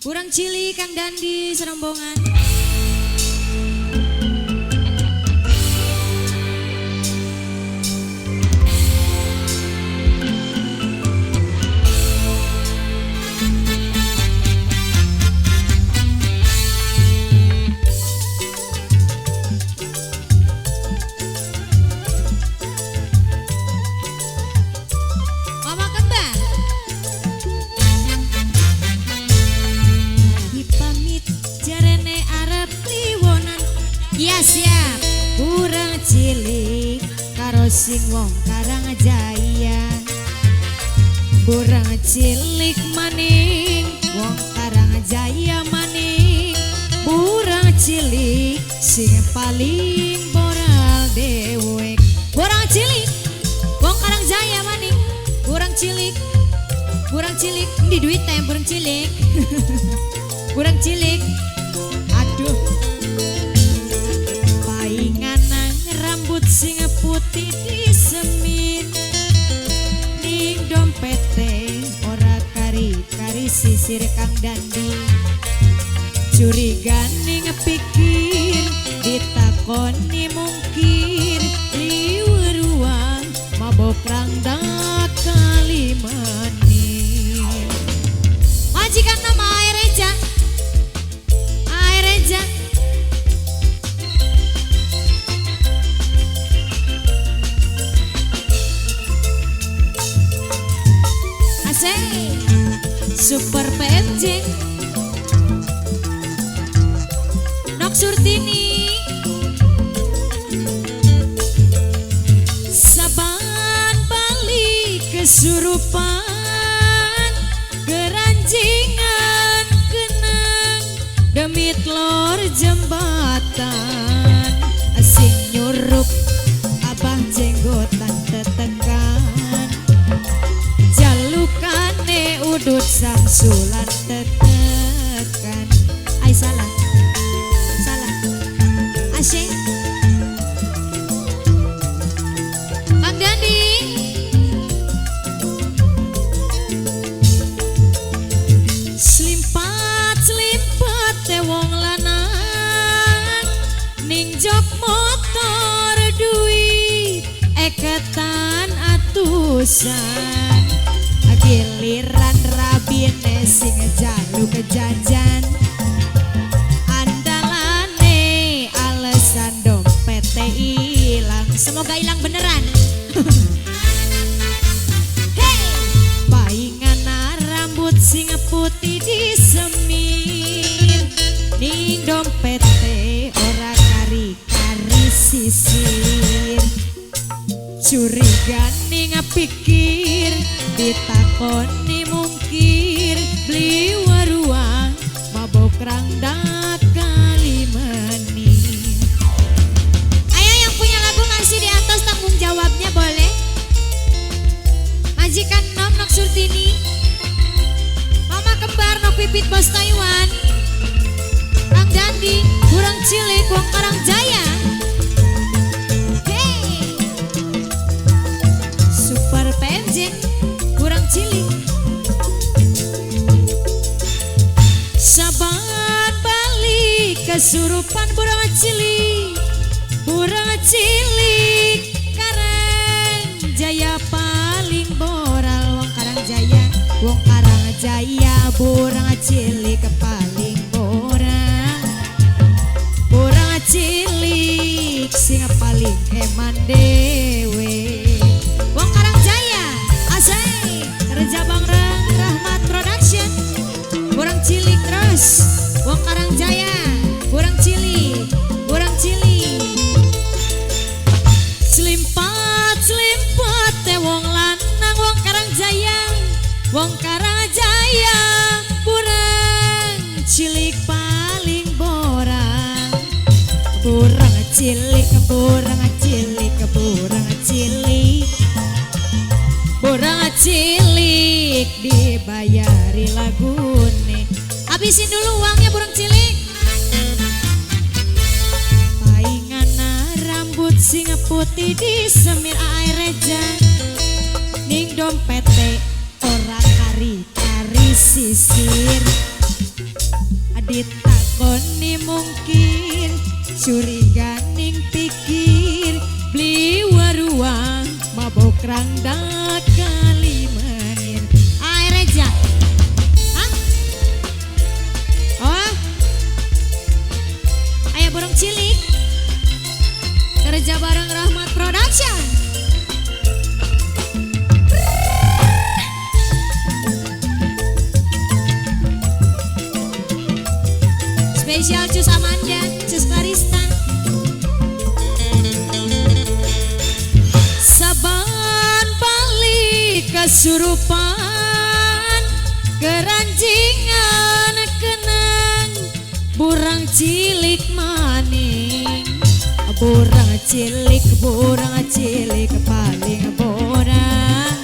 Kurang cilik Kang Dandi serombongan. Mama kembar pamit jarene arep kliwonan. Ya siap. Kurang cilik karo sing wong Karang Jaya. Kurang cilik maning wong Karang Jaya maning. Kurang cilik sing paling boral dewek. Kurang cilik wong Karang Jaya maning. Kurang cilik, kurang cilik di duit tem kurang cilik. Kurang cilik, aduh. Paingan nang rambut sing putih disemir. Ning dompete ora kari-kari sisir Kang Dandi. Curiga ning pikir ditakoni mungkir. Liweruang mabok rangda kali menir. Majikan nama Aereja. Aereja. Asik. Super PMJ. Nok Surtini. Saban balik kesurupan. Keranjingan kenang demi telur jembatan. Asing nyurup abah jenggotan tetekan. Jalukane udut samsulan tetekan. Ay salah, salah. Asing Kang Dandi. Selimpat-selimpat wong lanang ning jok motor duit eketan atusan. Giliran rabine sing jaluk jajan. Andalane alasan dompete ilang. Semoga ilang beneran. Hey, paingan rambut sing putih disemir. Ning dompete ora kari-kari sisir. Curiga ning pikir ditakoni mungkir. Beli waruang mabok rangda kali menir. Ayo yang punya lagu masih di atas tanggung jawabnya boleh. Majikan nom Nok Surtini. Mama kembar Nok Pipit Bos Taiwan. Kang Dandi kurang cilik wong Karang Jaya. Hey. Super PMJ kurang cilik. Saban balik kesurupan burang cilik. Burang cilik Karang Jaya paling boral. Wong Karang Jaya, wong Karang Jaya burang cilik paling boral. Burang cilik sing paling eman dewe. Wong Karang Jaya asik. Reja Bangreng Rahmat Production. Burang cilik terus. Wong Karang Jaya burang cilik, burang cilik. Selimpat selimpat te wong lanang wong Karang Jaya. Wong Karang Jaya burang cilik paling borang. Burang cilik, burang cilik, burang cilik. Burang cilik dibayari lagune. Habisin dulu uangnya burang cilik. Paingan rambut sing putih disemir Aereja. Ning dompete ora kari-kari sisir. Curiga ning pikir beli waruang mabok rangda kali menir. Air aja. Hah? Oh. Ayo burung cilik. Kerja bareng Rahmat Production. Spesial Cus Amanda, Cus Clarista. Saban balik kesurupan, keranjingan kenang, burang cilik maning. Burang cilik paling borang.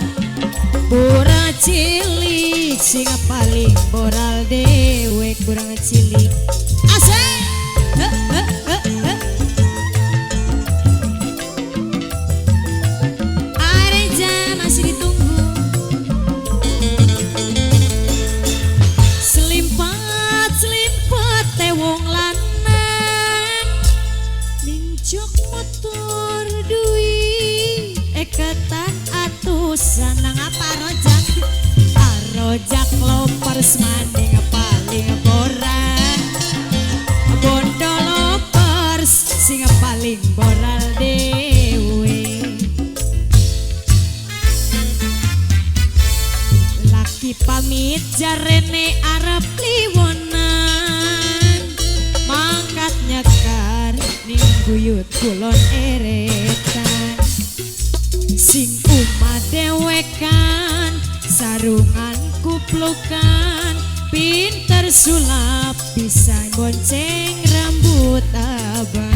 Burang cilik sing paling boral dewek burang cilik. Asik. Areja masih ditunggu. Selimpat selimpat tewong lanang minjok motor duit eketan atusan nang apa rojak arojak lopers maning paling borang bondo lopers sing paling boral dewe. Laki pamit jarene arep kliwonan mangkat nyekar ning guyut kulon eretan sing umah dewekan sarungan kuplukan pinter sulap bisa bonceng rambut abang.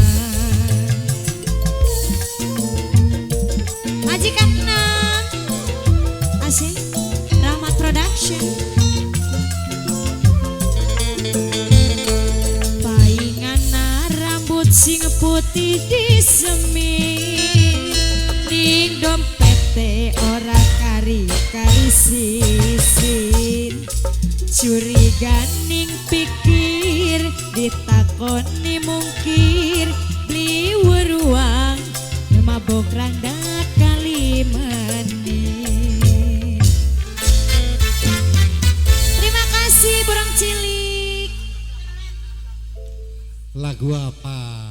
Majikan enam asik Rahmat Production. Paingana rambut sing putih disemir ning dompete ora kari-kari sisin. Curiga ning pikir ditakoni mungkir beli weruang mabok randa kali menir. Terima kasih burung cilik. Lagu apa?